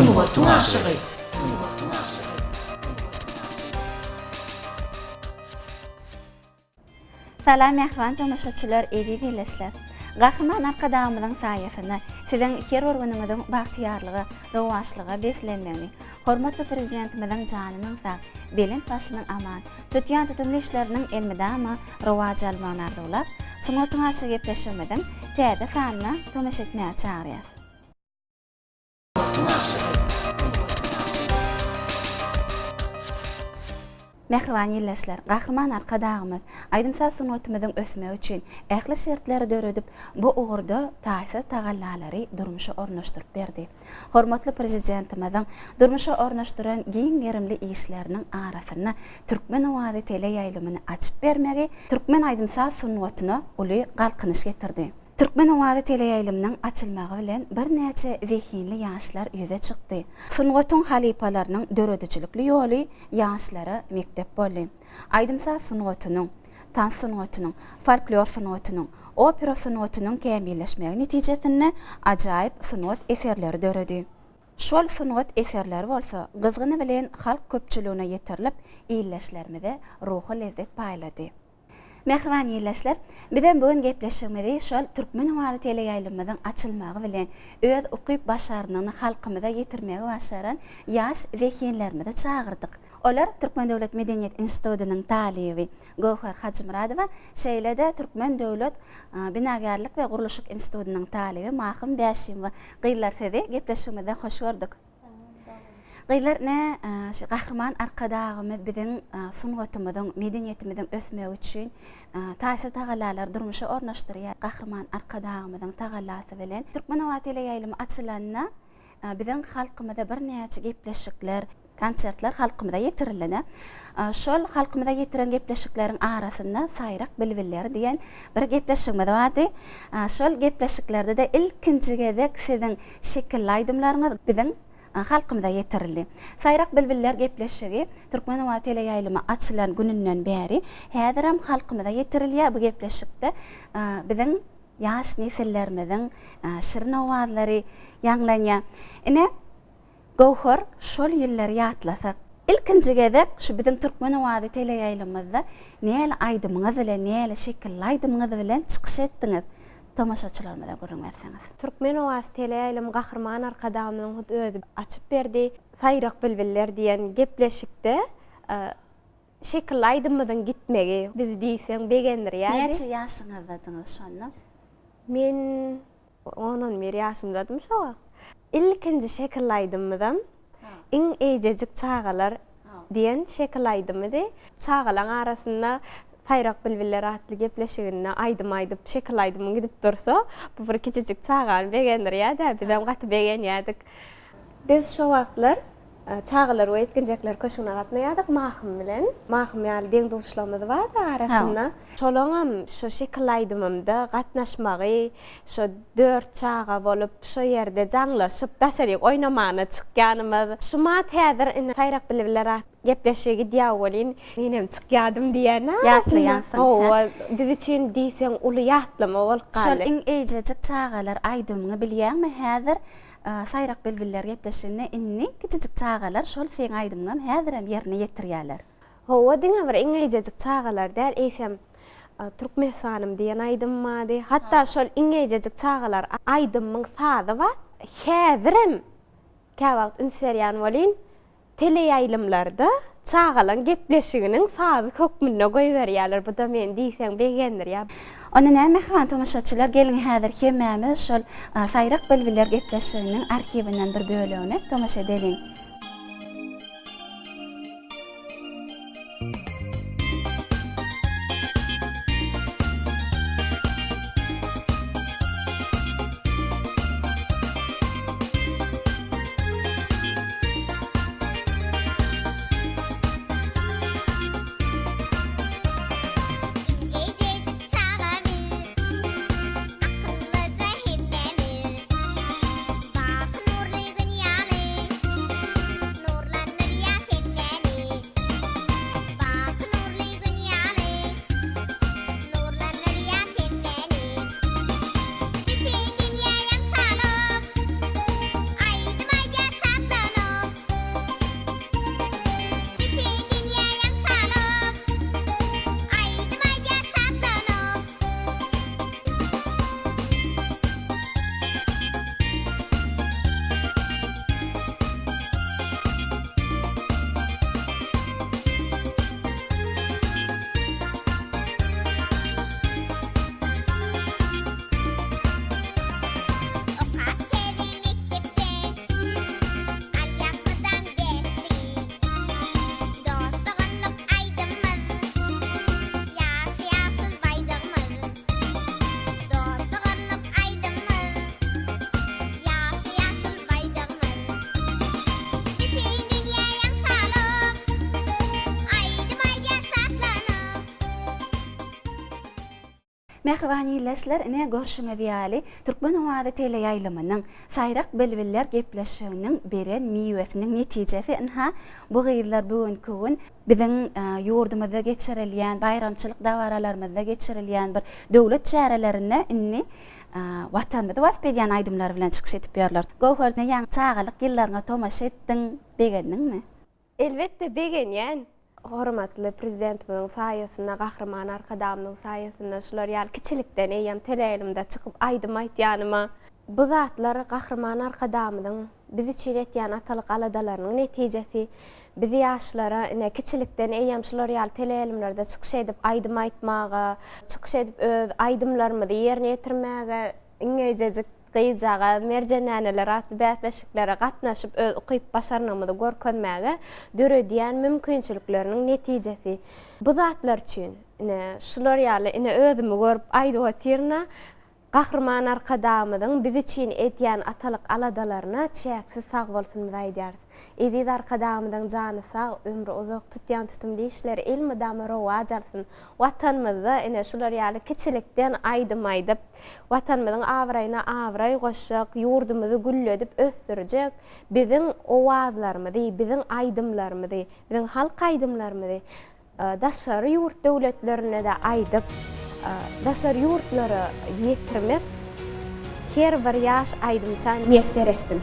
Sungatyň aşygy. Salam mähriban tomaşaçylar, eziz ildeşler! Gahryman Arkadagymyzyň saýasynda siziň her bir günüňiziň bagtyýarlyga, rowaçlyga beslenmegini, hormatly Prezidentimiziň janynyň sag, belent başynyň aman, tutýan tutumly işleriniň elmydama rowaç almagyny arzuwlap, Sungatyň aşygy gepleşigimiziň täze sanyna tomaşa etmäge çagyrýas. Mähriban ildeşler, Gahryman Arkadagymyz aýdym-saz sungatymyzyň ösmegi üçin ähli şertleri döredip, bu ugurda taýsyz tagallalary durmuşa ornaşdyryp berdi. Hormatly Prezidentimiziň durmuşa ornaşdyran giň gerimli işleriniň arasynda Türkmen owazy teleýaýlymyny açyp bermegi türkmen aýdym-saz sungatyna uly galkynyş getirdi. Türkmen owazy teleýaýlymynyň açylmagy bilen birnäçe zehinli ýaşlar ýüze çykdy. Sungatyň halypalarynyň döredijilikli ýoly ýaşlara mekdep boldy. Aýdym-saz sungatynyň, tans sungatynyň, folklor sungatynyň, opera sungatynyň kämilleşmegi netijesinde ajaýyp sungat eserleri döredi. Şol sungat eserleri bolsa gyzgyny bilen halk köpçüligine ýetirilip, ildeşlerimize ruhy lezzet paýlady. Mähriban ildeşler, bizem bu gün gepleşigimizi şol Türkmen owazy teleýaýlymymyzyň açylmagy bilen öz ukyp-başarnygyny halkymyza ýetirmegi başaran ýaş zehinlerimizi çagyrdyk. Olar Türkmen döwlet medeniýet institutynyň talyby Göwher Hajymyradowa, şeýle-de Türkmen döwlet binagärlik we gurluşyk institutynyň talyby Mahym Bäşimowa. Gyzlar sizi gepleşigimizde hoş gördük. Gyzlar ine şu Gahryman Arkadagymyz biziň sungatymyzyň, medeniýetimiziň ösmegi üçin taýsyz tagallalary durmuşa ornaşdyrýar. Gahryman Arkadagymyzyň tagallasy bilen Türkmen owazy teleýaýlymy açylanda biziň halkymyza birnäçe gepleşikler, konsertler halkymyza ýetirildi. Şol halkymyza ýetiren gepleşikleriň arasynda Saýrak bilbilleri diýen bir gepleşigimiz bardy. Şol gepleşiklerde-de ilkinji gezek siziň şekilli aýdymlaryňyz biziň halkymyza ýetirildi. Saýrak bilbiller gepleşigi Türkmen owazy teleýaýlymy açylan gününden bäri häzirem halkymyza ýetirilýär. Bu gepleşikde biziň ýaş nesillerimiziň şirin owazlary ýaňlanýar. Ine, Göwher, şol ýyllary ýatlasak, ilkinji gezek şu biziň Türkmen owazy teleýaýlymyzda näli aýdymyňyz bilen, näli şekilli aýdymyňyz bilen çykyş etdiňiz? Tomaşaçylarymyza gürrüň berseňiz. Türkmen owazy teleýaýlymy Gahryman Arkadagymyzyň hut özi açyp berdi. Saýrak bilbiller diýen gepleşikde şekilli aýdymymyzyň gitmegi bizi diýseň begendirýärdi. Näçe ýaşyňyzdadyňyz şonda? Men On-on bir ýaşymdadym şo wagt. Ilkinji şekilli aýdymymyzam Iň eýjejik çagalar diýen şekilli aýdymydy. Çagalaň arasynda Saýrak bilbiller atly gepleşiginde aýdym aýdyp, şekilli aýdymyň gidip dursa, bu bir kiçijik çagany begendirýär-dä, bizem gaty begenýärdik. Biz şo wagtlar Çagalar we ýetginjekler köşgüne gatnaýardyk Mahym bilen. Mahym ýaly deň-duşlarymyz bardy arasynda. Şolaňam şo şekilli aýdymymda gatnaşmagy, şo dört çaga bolup şo ýerde jaňlaşyp daşaryk oýnamana çykýanymyz. Şumat häzir indi Saýrak bilbiller atly gepleşige gidýär welin, menem çykýadym diýýän arasynda. Ýatlaýansyň. Hawa, biz üçin diýseň uly ýatlama bolup galdy. Şol iň eýjejik çagalar aýdymyňy bilýäňmi häzir Saýrak bilbiller gepleşiginde indi kiçijik çagalar şol seň aýdymyňam häzirem ýerine ýetirýärler. Hawa diňe bir iň eýjejik çagalar däl eýsem Türkmenistanym diýen aýdym bardy. Hatda şol iň eýjejik çagalar aýdymyň sazy bar. Häzirem käwagt üns berýän welin Teleýaýlymlarda çagalaň gepleşiginiň sazy hökmünde goýberýärler, bu-da meni diýseň begendirýär. Onda näme mähriban tomaşaçylar geliň häzir hemmämiz şol Saýrak bilbiller gepleşiginiň arhiwinden bir bölegine tomaşa edeliň. Iň eýjejik çaga biz, Akyllyja hemmämiz. Baky nurly Gün ýaly. Mähriban ildeşler, ine, görşüňiz ýaly, Türkmen owazy teleýaýlymynyň Saýrak bilbiller gepleşiginiň beren miwesiniň netijesi, ynha, bu gyzlar bu günki gün biziň ýurdumyzda geçirilýän baýramçylyk dabaralarymyzda geçirilýän bir döwlet çärelerinde indi Watanymyzy wasp edýän aýdymlar bilen çykyş edip ýörler. Göwher, ýaňy çagalyk ýyllaryňa tomaşa etdiň, begendiňmi? Elbetde, begenýän. Hormatly Prezidentimiziň saýasynda, Gahryman Arkadagymyzyň saýasynda şular ýaly kiçilikden eýýäm teleýaýlymda çykyp aýdym aýtýanyma, bu zatlar Gahryman Arkadagymyzyň biz üçin etýän atalyk aladalarynyň netijesi. Biz ýaşlara ine kiçilikden eýýäm şular ýaly teleýaýlymlarda çykyş edip aýdym aýtmaga, çykyş edip öz aýdymlarymyzy ýerine ýetirmäge iň eýjejik Gyzjagaz, Merjen näneler atly bäsleşiklere gatnaşyp öz ukyp-başarnygymyzy görkezmäge döredýän mümkinçilikleriniň netijesi. Bu zatlar üçin, ine, şular ýaly, ine, özümi görüp aýdyp otyryn-a, Gahryman Arkadagymyzyň biz üçin edýän atalyk aladalaryna çäksiz sagbolsunymyzy aýdýarys. Eziz Arkadagymyzyň jany sag, ömri uzak, tutýan tutumly işleri elmydama rowaç alsyn! Watanymyzda, ine, şular ýaly kiçilikden aýdym aýdyp, Watanymyzyň abraýyna abraý goşjak, ýurdumyzy gülledip ösdürjek biziň owazlarymyzy, biziň aýdymlarymyzy, biziň halk aýdymlarymyzy daşary ýurt döwletlerinde-de aýdyp, daşary ýurtlara ýetirmek her bir ýaş aýdymça miýesser etsin.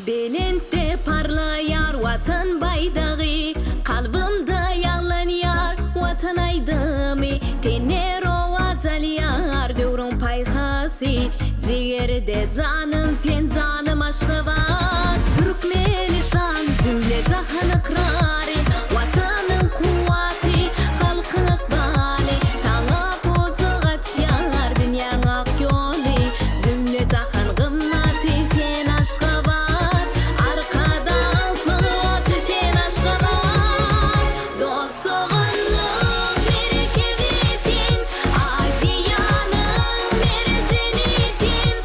Belentde parlaýar Watan baýdagy, Kalbymda ýaňlanýar Watan aýdymy. Tende rowaç alýar döwrüň paýhasy, Jigerde janym sen janym Aşgabat. Türkmenistan jümle-jahan ykrary, Watanyň kuwwaty, halkyň ykbaly. Saňa gujak açýar dünýäň ak ýoly, Jümle-jahan gymmaty sen Aşgabat. Arkadagyň sungaty sen Aşgabat. Dost-doganlyk merkezi sen, Aziýanyň merjeni sen,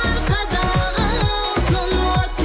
Arkadagyň sungaty.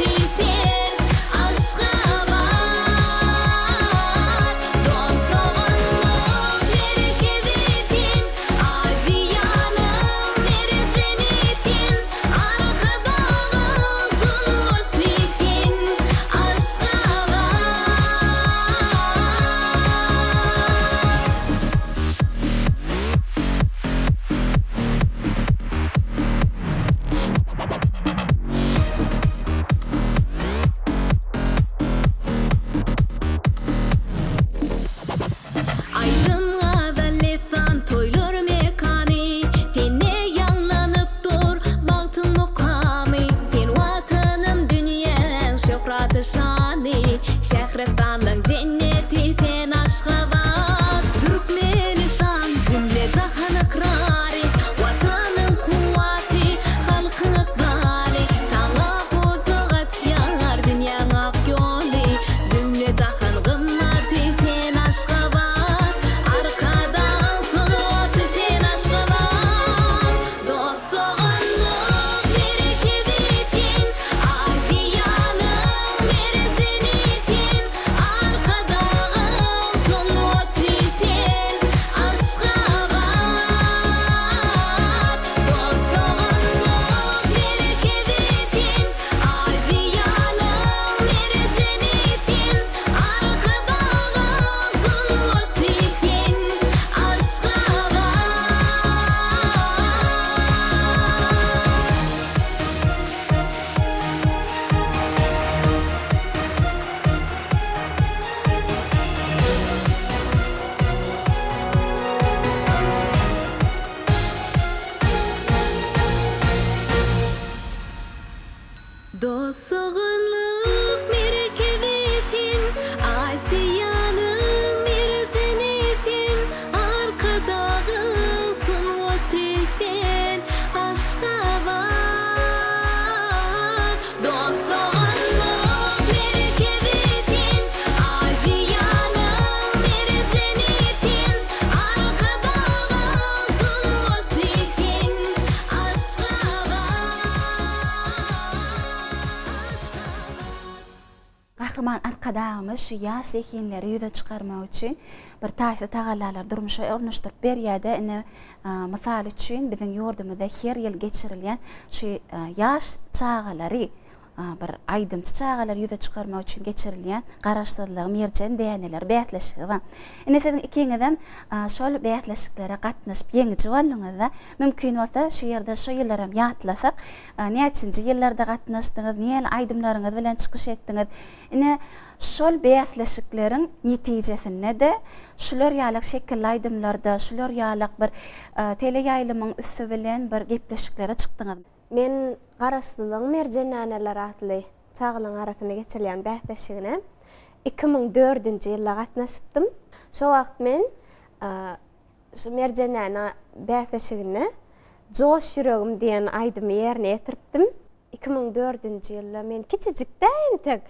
Gahryman Arkadagymyz şu ýaş zehinleri ýüze çykarmak üçin bir taýsyz tagallalary durmuşa ornaşdyryp berýär-de, ine, mysal üçin, biziň ýurdumyzda her ýyl geçirilýän şu ýaş çagalary, bir aýdymçy çagalary ýüze çykarmak üçin geçirilýän Garaşsyzlygyň merjen däneleri bäsleşigi bar. Ine, siziň ikiňizem şol bäsleşiklere gatnaşyp ýeňiji bolduňyz-da. Mümkin bolsa, şu ýerde şu ýyllaram ýatlasak, näçinji ýyllarda gatnaşdyňyz, nähili aýdymlaryňyz bilen çykyş etdiňiz? Ine, şol bäsleşikleriň netijesinde-de şular ýalak şekilli aýdymlarda, şular ýalak bir teleýaýlymyň üsti bilen bir gepleşiklere çykdyňyz. Men Garaşsyzlygyň merjennaneleri atly çagalaryň arasynda geçirilýän bäsleşigine 2004-nji ýylda gatnaşypdym. Şo wagt men şu Merjennäne bäsleşiginde Joş ýüregim diýen aýdymy ýerine ýetiripdim. 2004-nji ýylda men kiçijik-dä entek.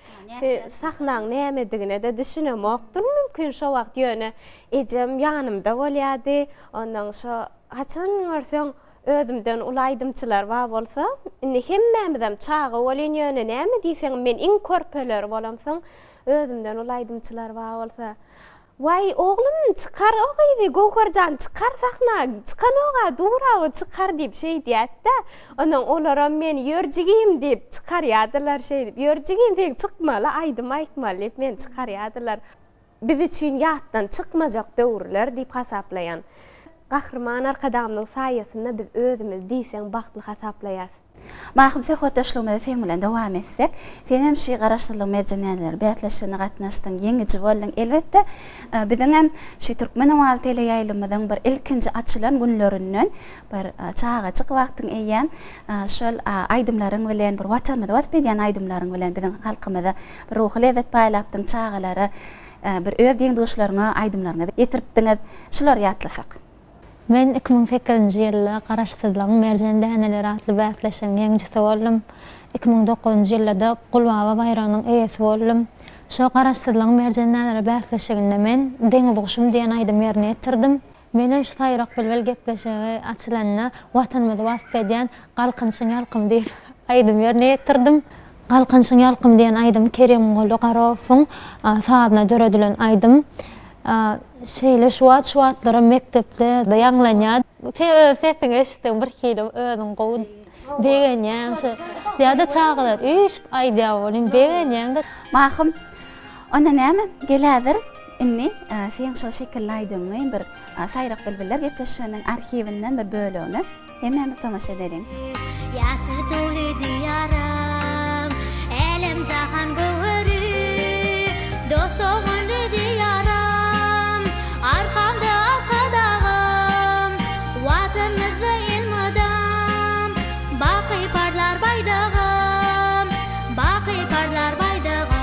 Sahnaň nämedigine-de düşünemokdym mümkin şo wagt ýöne ejem ýanymda bolýardy. Onnoň şo haçan görseň Özümden uly aýdymçylar bar bolsa, indi hemmämizem çaga welin ýöne näme diýseňem men iň körpeleri bolamsoň, özümden uly aýdymçylar bar bolsa, Waý, oglum, çykar o gyzy, Göwher jan, çykar sahna, çykanog-a, dur-a o, çykar diýip şeýdýädi-de. Onsoň olaram meni ýör jigim diýip çykarýardylar şeýdip, ýör jigim sen çykmaly, aýdym aýtmaly diýip meni çykarýardylar. Biz üçin ýatdan çykmajak döwürler diýip hasaplaýan. Gahryman Arkadagymyzyň saýasynda biz özümizi diýseň bagtly hasaplaýas. Mahym söhbetdeşligimizi seň bilen dowam etsek. Senem şu Garaşsyzlygyň merjenäneleri bäsleşigine gatnaşdyň, ýeňiji bolduň. Elbetde, biziňem şu Türkmen owazy teleýaýlymyzyň bir ilkinji açylan günlerinden bir çagajyk wagtyň eýýäm şol aýdymlaryň bilen, bir Watanymyzy wasp edýän aýdymlaryň bilen biziň halkymyza bir ruhy lezzet paýlapdyň, çagalara bir öz deň-duşlaryňa aýdymlaryňyzy ýetiripdiňiz. Şulary ýatlasak. Men 2008-nji ýylda Garaşsyzlygyň merjen däneleri atly bäsleşigiň ýeňijisi boldum. 2009-njy ýylda-da Gulbaba baýragynyň eýesi boldum. Şo Garaşsyzlygyň merjen däneleri bäsleşiginde men Deňiz guşum diýen aýdymy ýerine ýetirdim. Menem şu Saýrak bilbil gepleşigi açylanda Watanymyzy wasp edýän Galkynyşyň ýalkymy diýip aýdym ýerine ýetirdim. Galkynyşyň ýalkymy diýen aýdym Kerimguly Garowowyň sazyna döredilen aýdym. Şeýle şu wagt şu wagtlaram mekdepde ýaňlanýar. Sen öz sesiňi eşitseň birhili özüň gowy begenýäň şo ýa-da çagalar üýşüp aýdýar welin begenýäň-de. Mahym, Onda näme, gel häzir, indi seň şol şekilli aýdymyňy bir Saýrak bilbiller gepleşiginiň arhiwinden bir bölegine hemmämiz tomaşa edeliň. Ýaşyl tugly diýarym, älem-jahan göwheri, Dost-doganly diýarym, arkamda Arkadagym, Watanymyzda elmydam, baky parlar baýdagym, Baky parlar baýdagym.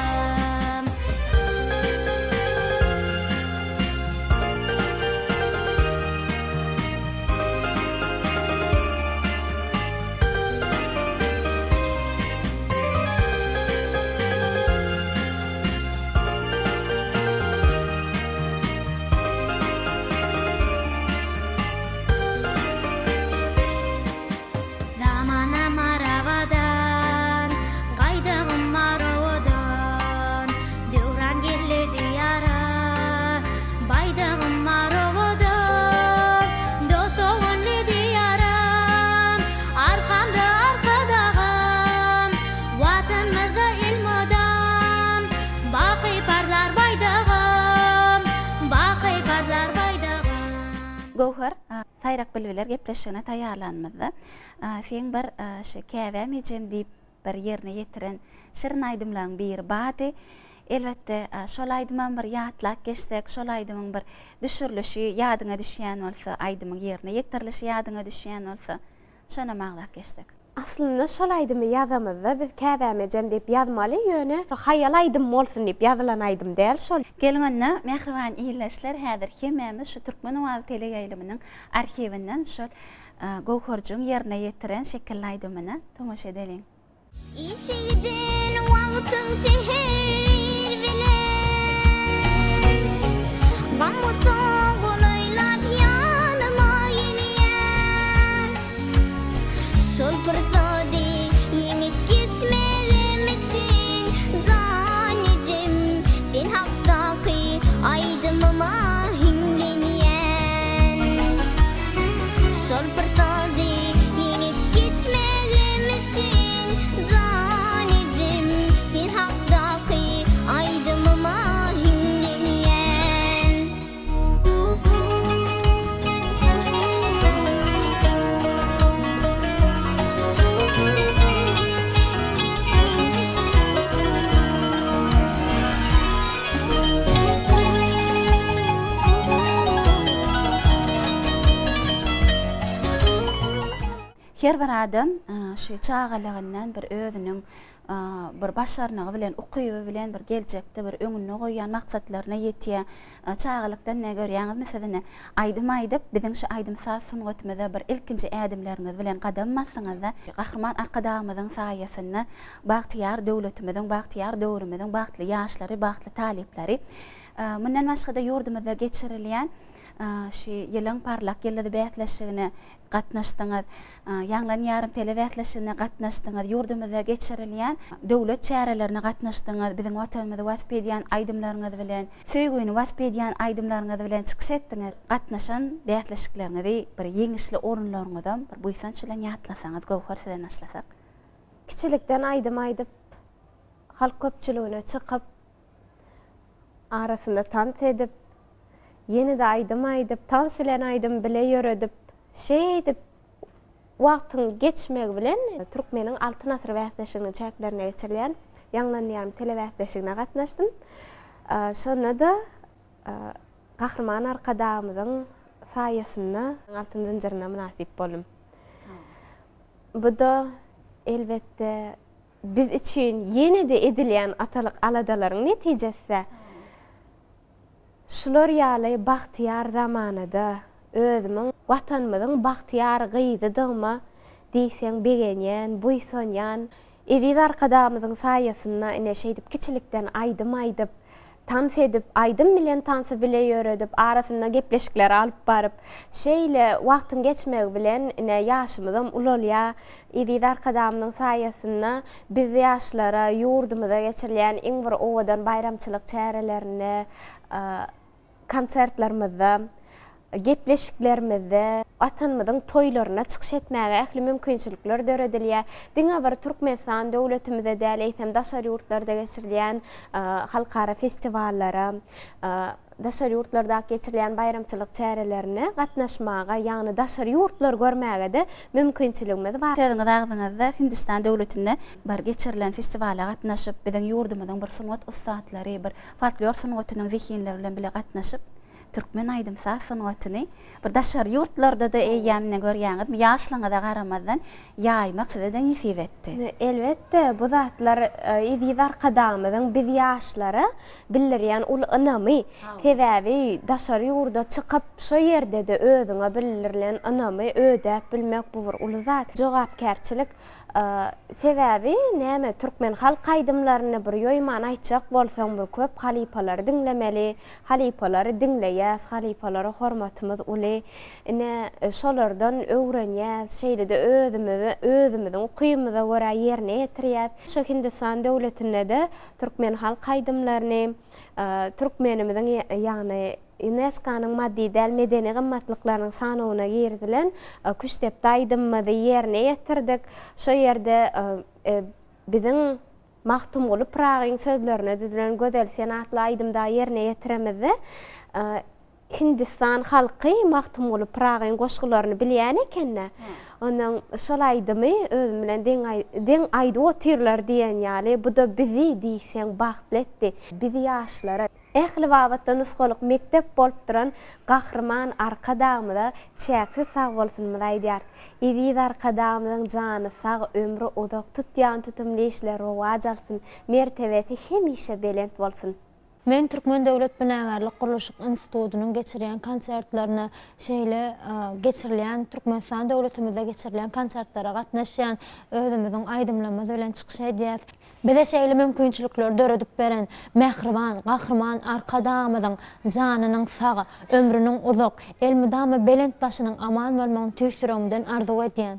Zamanam arabadan, Gaýdagym bar owadan. Döwran geldi diýara, Baýdagym bar owadan. Dost-doganly diýaram, Arkamda Arkadagym. Watanymyzda elmydam, Baky parlar baýdagym, Baky parlar baýdagym. Göwher, Saýrak bilbiler gepleşigine taýýarlanymyzda, seň bir şu Käbäm ejem diýip bir ýerine ýetiren şirin aýdymlaryň biri bardy. Elbetde, şol aýdymam bir ýatlap geçsek, şol aýdymyň bir düşürilişi ýadyňa düşýän bolsa, aýdymyň ýerine ýetirilişi ýadyňa düşýän bolsa, şonam agzap geçsek. Aslynda şol aýdymy ýazamyzda biz Käbäm ejem diýip ýazmaly, ýöne haýal aýdym bolsun diýip ýazylan aýdym däl şol. Geliň onda, mähriban ildeşler, häzir hemmämiz şu Türkmen owazy teleýaýlymynyň arhiwinden şol Göwherjigiň ýerine ýetiren şekilli aýdymyna tomaşa edeliň. Işe giden wagtyň säher bilen Gam-gussa golaýlap ýanyma gelýär. Şol pursady ýeňip geçmegim üçin jan ejem. Her bir adam şu çagalygyndan bir özüniň bir başarnygy bilen, ukyby bilen bir geljekde bir öňünde goýýan maksatlaryna ýetýär. Çagalykdan ne görýäňizmi siz ine aýdym aýdyp, biziň şu aýdym-saz sungatymyza bir ilkinji ädimleriňiz bilen gadam basdyňyzda, Gahryman Arkadagymyzyň saýasynda bagtyýar döwletimiziň, bagtyýar döwrümiziň bagtly ýaşlary, bagtly talyplary. Mundan başga-da ýurdumyzda geçirilýän şu ýylyň Parlak ýyldyzy bäsleşigine gatnaşdyňyz. Ýaňlan ýarym telebäsleşigine gatnaşdyňyz. Ýurdumyzda geçirilýän döwlet çärelerine gatnaşdyňyz. Biziň Watanymyzy wasp edýän aýdymlaryňyz bilen, söýgini wasp edýän aýdymlaryňyz bilen çykyş etdiňiz. Gatnaşan bäsleşikleriňizi, bir ýeňişli orunlaryňyzam bir buýsanç bilen ýatlasaňyz, Göwher sizden başlasak. Kiçilikden aýdym aýdyp, halk köpçüligine çykyp, Arasynda tans edip, ýene-de aýdym aýdyp, tans bilen aýdymy bile ýöredip, şeýdip wagtyň geçmegi bilen Türkmeniň Altyn asyry bäsleşiginiň çäklerinde geçirilýän Ýaňlanýarym telebäsleşigine gatnaşdym. Şonda-da Gahryman Arkadagymyzyň saýasynda Altyn zynjyryna mynasyp boldum. Bu-da, elbetde, Biz üçin ýene-de edilýän atalyk aladalaryň netijeside şular ýaly bagtyýar zamanada özümiň Watanymyzyň bagtyýar gyzydygyma diýseň begenýän, buýsanýan. Eziz Arkadagymyzyň saýasynda ine şeýdip kiçilikden aýdym aýdyp, Tans edip, aýdym bilen tansy bile ýöredip, arasynda gepleşikleri alyp baryp, şeýle wagtyň geçmegi bilen ine ýaşymyzam ulalýar. Eziz Arkadagymyzyň saýasynda biz ýaşlara ýurdumyzda geçirilýän iň bir owadan baýramçylyk çärelerinde, konsertlerimizde, gepleşiklerimizde Watanymyzyň toýlarynda çykyş etmäge ähli mümkinçilikler döredilýär. Diňe bir Türkmenistan döwletimize däl, eýsem daşary ýurtlarda geçirilýän halkara festiwallara, daşary ýurtlardaky geçirilýän baýramçylyk çärelerine gatnaşmaga, ýagny daşary ýurtlary görmäge-de mümkinçiligimiz bar. Sözüňiz agzyňyzda Hindistan döwletinde bir geçirilen festiwala gatnaşyp, biziň ýurdumyzyň bir sungat ussatlary, bir folklor sungatynyň zehinleri bilen bile gatnaşyp, türkmen aýdym-saz sungatyny bir daşary ýurtlarda-da eýýäm ine görýäňizmi, ýaşlygyňyza garamazdan ýaýmak size-de nesip etdi. Elbetde, bu zatlar eziz Arkadagymyzyň biz ýaşlara bildirýän uly ynamy. Sebäbi daşary ýurda çykyp, şo ýerde-de özüňe bildirilen ynamy ödäp bilmek bu bir uly zat, jogapkärçilik. Sebäbi näme türkmen halk aýdymlaryny bir ýoýman aýtjak bolsaň bir köp halypalary diňlemeli, halypalary diňleýäs, halypalara hormatymyz uly. Ine şolardan öwrenýäs, şeýle-de özümizi özümiziň ukybymyza görä ýerine ýetirýäs. Şu Hindistan döwletinde-de türkmen halk aýdymlaryny türkmenimiziň ýagny Ýunesko-nyň maddy däl medeni gymmatlyklarynyň sanawyna girizilen Küştdepdi aýdymymyzy ýerine ýetirdik. Şo ýerde biziň Magtymguly Pyragyň sözlerine düzülen Gözel sen atly aýdym dagy ýerine ýetiremizde, Hindistan halky Magtymguly Pyragyň goşgularyny bilýän eken-dä. Onnoň şol aýdymy özüm bilen deň aýdyp otyrlar diýen ýaly, bu-da bizi diýseň bagtly etdi. Bizi ýaşlara. Ähli babatda nusgalyk mekdep bolup duran Gahryman Arkadagymyza çäksiz sagbolsunymyzy aýdýarys. Eziz Arkadagymyzyň jany sag, ömri uzak, tutýan tutumly işleri rowaç alsyn, mertebesi hemişe belent bolsun! Men Türkmen döwlet binagärlik-gurluşyk institutynyň geçirýän konsertlerine, şeýle geçirilýän Türkmenistan döwletimizde geçirilýän konsertlere gatnaşýan, özümiziň aýdymlarymyz bilen çykyş edýäs. Bize şeýle mümkinçilikleri döredip beren mähriban Gahryman Arkadagymyzyň janynyň sag, ömrüniň uzak, elmydama belent başynyň aman bolmagyny tüýs ýüregimden arzuw edýän.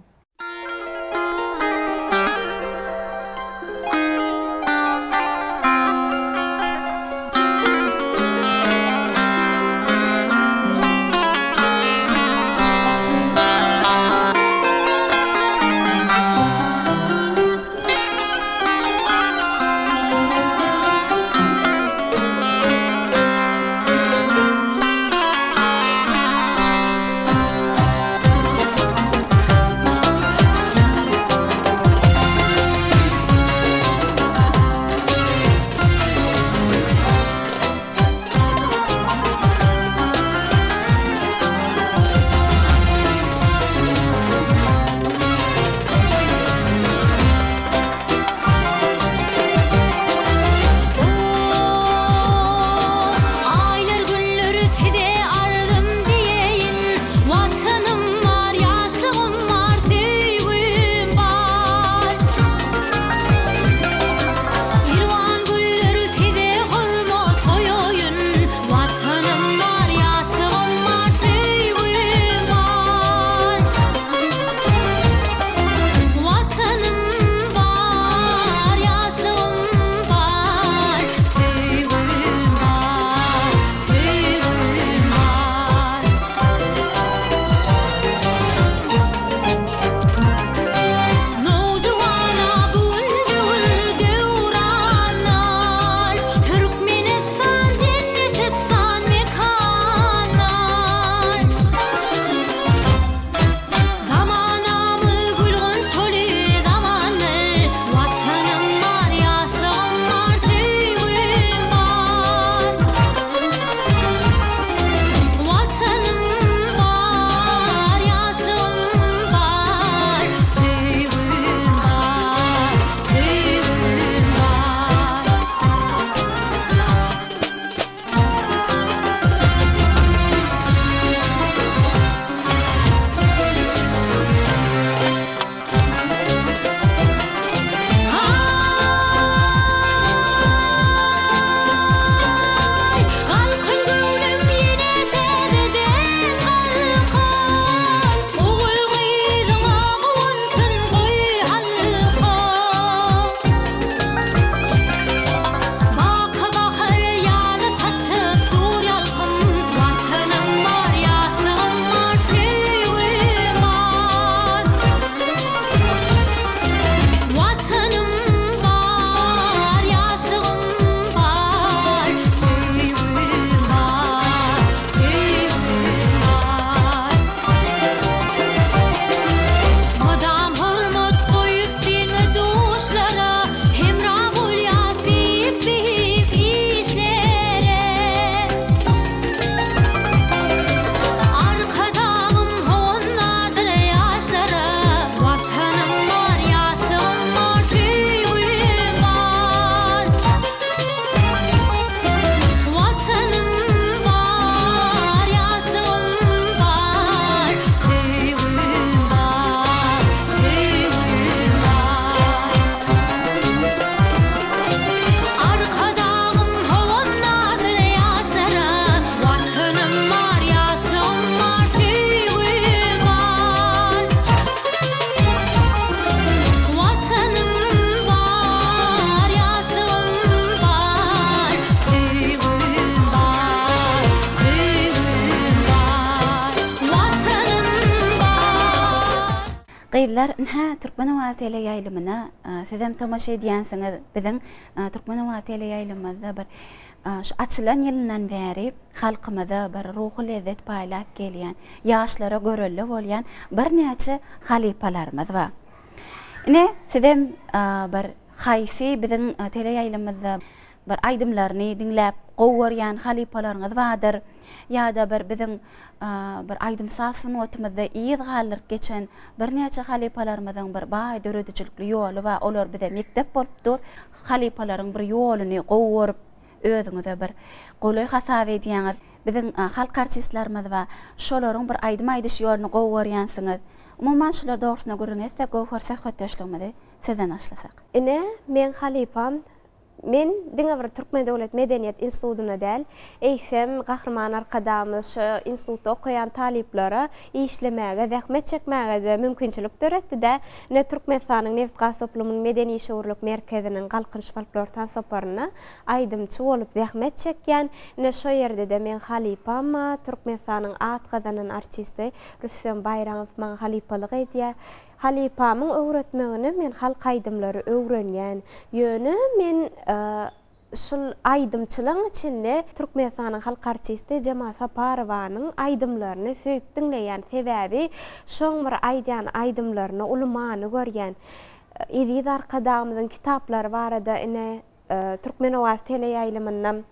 Gyzlar, ynha, Türkmen owazy teleýaýlymyna sizem tomaşa edýänsiňiz. Biziň Türkmen owazy teleýaýlymymyzda bir şu açylan ýylyndan bäri halkymyza bir ruhy lezzet paýlap gelýän, ýaşlara görelde bolýan birnäçe halypalarymyz bar. Ine, sizem bir haýsy biziň teleýaýlymymyzda bir aýdymlaryny diňläp gowy görýän halypalaryňyz bardyr ýa-da bir biziň bir aýdym-saz sungatymyzda yz galdyryp geçen birnäçe halypalarymyzyň bir baý döredijilikli ýoly bar, olar bize mekdep bolup dur. Halypalaryň bir ýoluny gowy görüp, özüňize bir golaý hasap edýäňiz. Biziň halk artistlerimiz bar, şolaryň bir aýdym aýdyş ýoluny gowy görýänsiňiz. Umuman, şular dogrusynda gürrüň etsek, Göwher söhbetdeşligimizi sizden başlasak. Ine, meň halypam Men diňe bir Türkmen döwlet medeniýet institutyna däl, eýsem, Gahryman Arkadagymyz şu institutda okaýan talyplara işlemäge, zähmet çekmäge-de mümkinçilik döretdi-dä. Ine, Türkmenistanyň nebit-gaz toplumynyň medeni-işewürlik merkeziniň Galkynyş folklor tans toparynda aýdymçy bolup zähmet çekýän. Ine, şo ýerde-de meň halypam bar, Türkmenistanyň at gazanan artisti Rüstem Baýramow maňa halypalyk edýär. Halypamyň öwretmegine men halk aýdymlary öwrenýän. Ýöne men şul aýdymçylaň içinde Türkmenistanyň halk artisti Jemal Saparowanyň aýdymlaryny söýüp diňleýän. Sebäbi şoň bir aýdýan aýdymlarynda uly many görýän. Eziz Arkadagymyzyň kitaplary barada ine Türkmen owazy teleýaýlymynda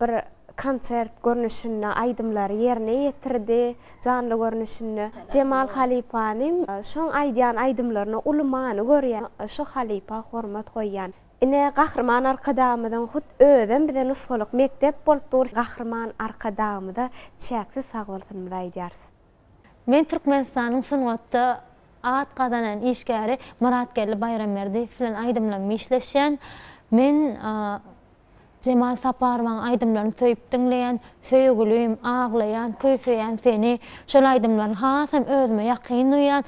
bir konsert görnüşinde aýdymlary ýerine ýetirdi, janly görnüşinde. Jemal halypany şoň aýdýan aýdymlaryna uly many görýän, şo halypa hormat goýýan. Ine, Gahryman Arkadagymyzyň hut özem bize nusgalyk mekdep bolup dur. Gahryman Arkadagymyza çäksiz sagbolsunymyzy aýdýarys. Men Türkmenistanyň sungatda at gazanan işgäri Myratgeldi Baýramberdiýew bilen aýdymlammy işleşýän. Men Jemal Saparowaň aýdymlaryny söýüp diňleýän. Söýgülim, Aglaýan, Küýseýän seni. Şol aýdymlaryny hasam özüme ýakyn duýýan.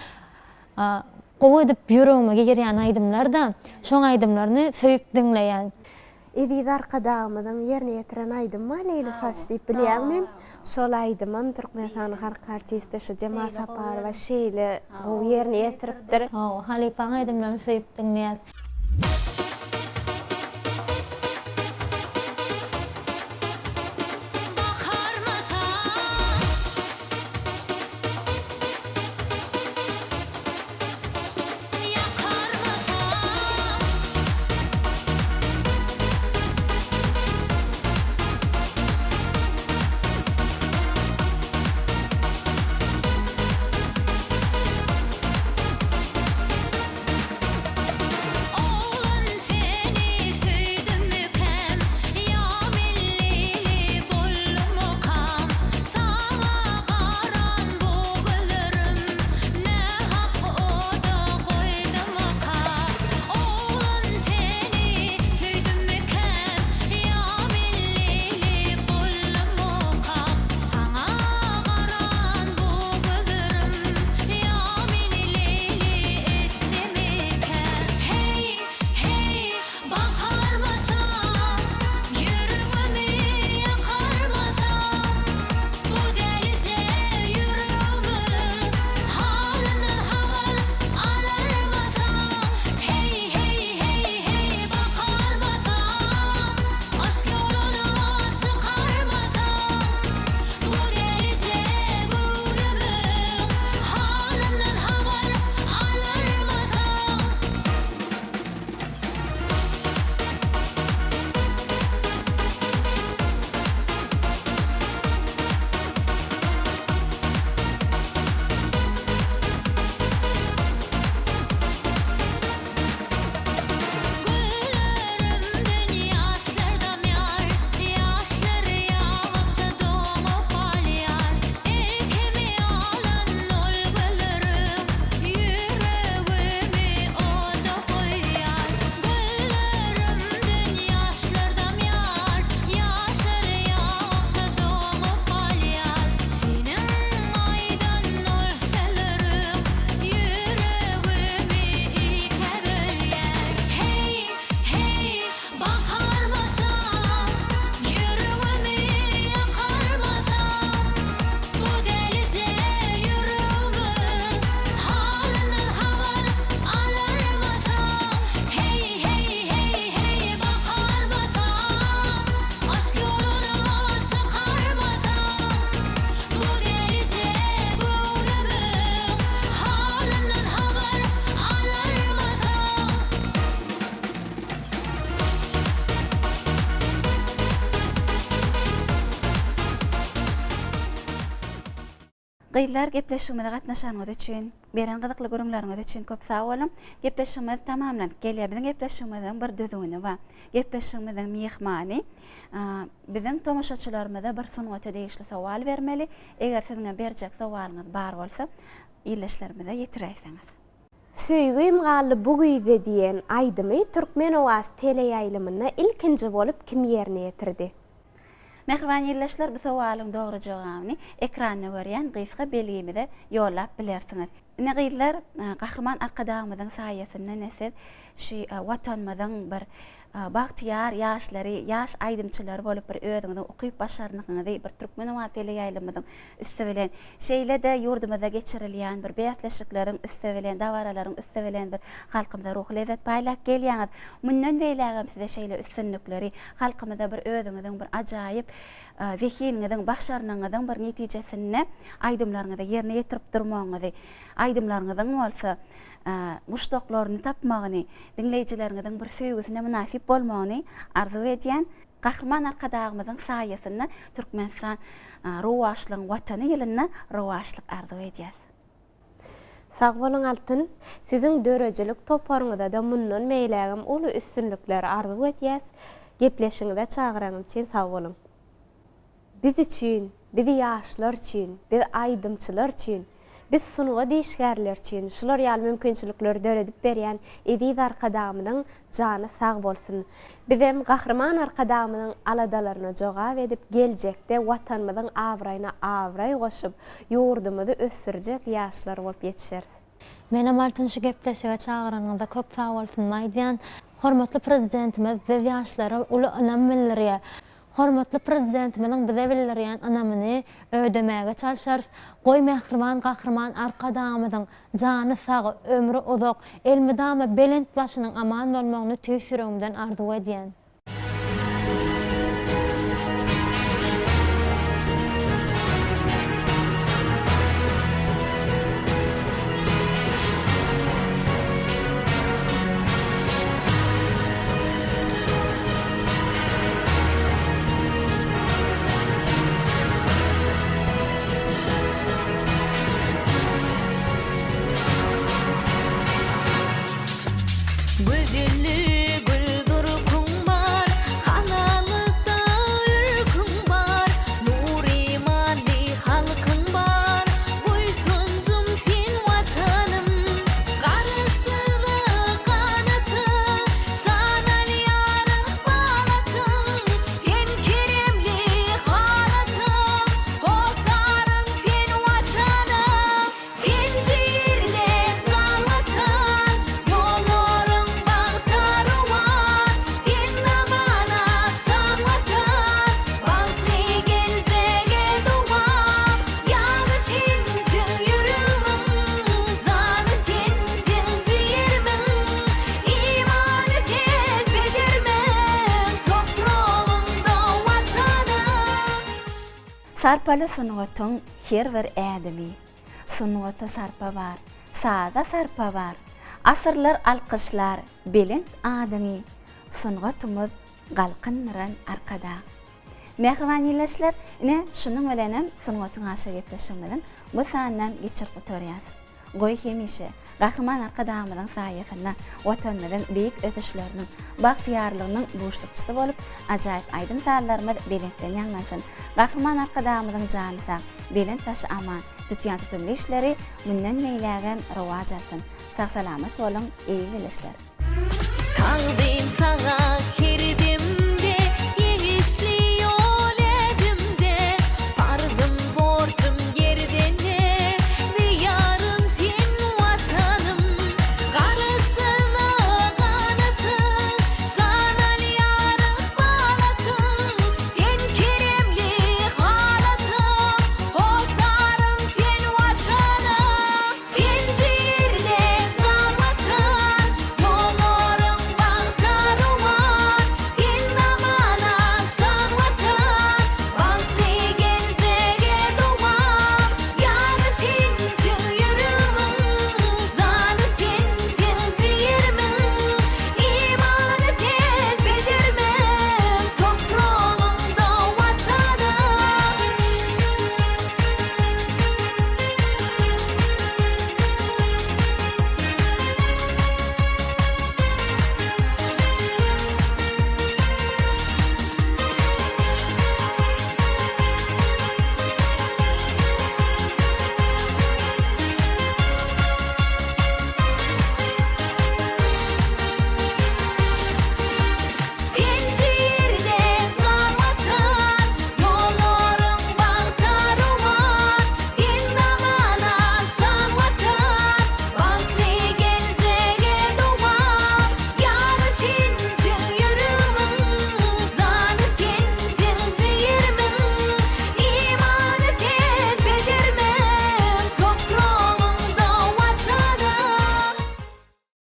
Gowy edip ýüregime girýän aýdymlar-da. Şoň aýdymlaryny söýüp diňleýän. Eziz Arkadagymyzyň ýerine ýetiren aýdymy bar Leýli saç diýip bilýäňmi? Şol aýdymam Türkmenistanyň halk artisti şu Jemal Saparowa şeýle gowy ýerine ýetiripdir. Hawa, halypaň aýdymlaryny söýüp diňleýäs. Gyzlar gepleşigimize gatnaşanyňyz üçin, beren gyzykly gürrüňleriňiz üçin köp sag boluň. Gepleşigimiz tamamlanyp gelýär. Biziň gepleşigimiziň bir düzgüni bar. Gepleşigimiziň myhmany biziň tomaşaçylarymyza bir sungata degişli sowal bermeli. Eger siziňem berjek sowalyňyz bar bolsa, ildeşlerimize ýetiräýseňiz. Söýgim galdy bu güýzde diýen aýdymy Türkmen owazy teleýaýlymynda ilkinji bolup kim ýerine ýetirdi? Mähriban ildeşler bu sowalyň dogry jogabyny ekranda görýän gysga belgimize ýollap bilersiňiz. Ine gyzlar Gahryman Arkadagymyzyň saýasynda ine siz şu Watanymyzyň bir bagtyýar ýaşlary, ýaş aýdymçylary bolup bir özüňiziň ukyp-başarnygyňyzy bir Türkmen owazy teleýaýlymymyzyň üsti bilen, şeýle-de ýurdumyzda geçirilýän bir bäsleşikleriň üsti bilen, dabaralaryň üsti bilen bir halkymyza ruhy lezzet paýlap gelýäňiz. Mundan beýlägem size şeýle üstünlikleri, halkymyza bir özüňiziň bir ajaýyp zehiniňiziň, başarnygyňyzyň bir netijesinde aýdymlaryňyzy ýerine ýetirip durmagyňyzy, aýdymlaryňyzyň bolsa muşdaklaryny tapmagyny, diňleýjileriňiziň bir söýgüsine mynasyp bolmagyny arzuw edýän. Gahryman Arkadagymyzyň saýasynda Türkmenistan rowaçlygyň Watany ýylynda rowaçlyk arzuw edýäs. Sag boluň Altyn! Siziň döredijilik toparyňyzada mundan beýlägem uly üstünlikleri arzuw edýäs. Gepleşigiňize çagyraňyz üçin sag boluň! Biz üçin, biz ýaşlar üçin, biz aýdymçylar üçin, biz sungat işgärleri üçin şular ýaly mümkinçilikleri döredip berýän eziz Arkadagymyzyň jany sag bolsun! Bizem Gahryman Arkadagymyzyň aladalaryna jogap edip, geljekde Watanymyzyň abraýyna abraý goşup, ýurdumyzy ösdürjek ýaşlar bolup ýetişeris. Menem Altyn şu gepleşige çagyranyňyza köp sag bolsunymy aýdýan. Hormatly Prezidentimiz biz ýaşlara uly ynam bildirýär. Hormatly Prezidentimiziň bize bildirýän ynamyny ödemäge çalşarys. Goý mähriban Gahryman Arkadagymyzyň jany sag, ömri uzak, elmydama belent başynyň aman bolmagyny tüýs ýüregimden arzuw edýän. Gözelli gül durkuň bar, Halalykda ürküň bar, Nur-imanly halkyň bar, Buýsanjym sen Watanym. Garaşsyzlyk ganaty, Şan alýar ykbal atym, Sen keremli halatyň, Hossarym sen Watanym. Sen jerde jan Watan, Ýollaryň bagta rowan, Sen zamana şan Watan, Bagtly geljege dowam. Ýagy sensiň ýüregimiň, Jany sensiň jigerimiň, Imany sen pederimiň, Topragyňda Watanym. Sarpaly sungatyň her bir ädimi. Sungata sarpa bar, saza sarpa bar. Asyrlar alkyşlar belent adyňy, Sungatymyz galkyndyran Arkadag. Mähriban ildeşler, ine, şunuň bilenem Sungatyň aşa gepleşigimiziň bu sanynam geçirip gutarýas. Goý, hemişe Gahryman Arkadagymyzyň saýasynda Watanymyzyň beýik ösüşleriniň, bagtyýarlygynyň buşlukçysy bolup, ajaýyp aýdym-sazlarymyz belentden ýaňlansyn! Gahryman Arkadagymyzyň jany sag, belent başy aman, tutýan tutumly işleri mundan beýlägem rowaç alsyn! Sag-salamat boluň, eziz ildeşler! Tagzym saňa!